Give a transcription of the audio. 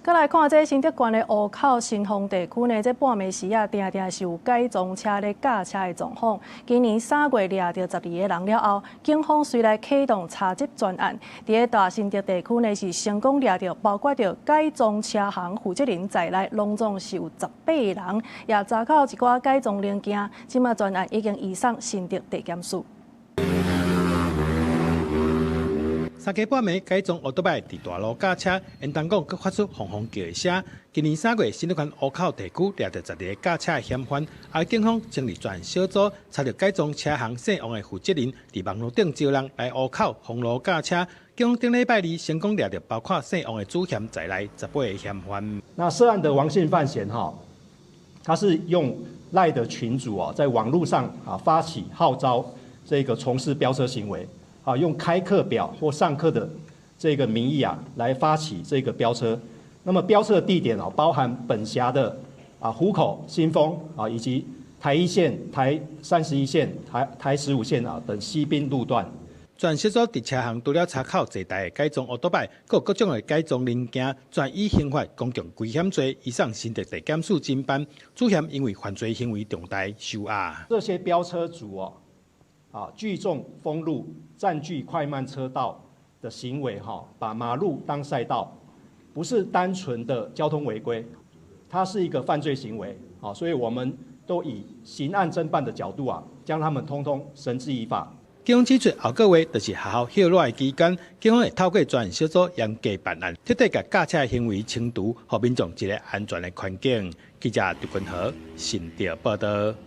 閣來看這新竹縣的湖口新豐地區呢，這半暝時啊，定定是有改裝車咧駕車的狀況。今年3月掠著12個人了後，警方隨來啟動查緝專案，佇咧大新竹地區呢是成功掠著包括著改裝車行負責人在內，攏總是有18人，也查扣一寡改裝零件。這馬專案已經移送新竹地檢署。三更半暝改裝歐多擺佇大路駕車，應當講閣發出轟轟叫的聲。今年3月，新竹縣湖口地區掠著12个駕車的嫌犯，後警方成立專案小組，查著改裝車行姓王的負責人，佇網路頂招人來湖口封路駕車。警方頂禮拜二成功掠著包括姓王的主嫌在內18个嫌犯。那涉案的王姓范閒哈，他是用 LINE 的群組啊，在網路上啊發起號召這個從事飆車行為。啊，用開課表或上課的這個名義啊，來發起這個飆車。那麼飆車的地點啊，包含本轄的啊湖口、新豐啊，以及台一線、台31線、台15線啊等西濱路段。專案小組佇車行除了查扣坐台的改裝歐多擺，閣有各種的改裝零件，轉以刑法公共危險罪移送新竹地檢署偵辦。主嫌因為犯罪行為重大收押。這些飆車族哦，啊，聚眾封路、佔據快慢車道的行為，哈，把馬路當賽道，不是單純的交通違規，它是一個犯罪行為，啊，所以我們都以刑案偵辦的角度啊，將他們通通繩之以法。警方指出，後個月就是學校歇熱的期間，警方會透過專案小組嚴格辦案，徹底共駕車行為清除，予民眾一个安全的環境。記者劉君豪新竹報導。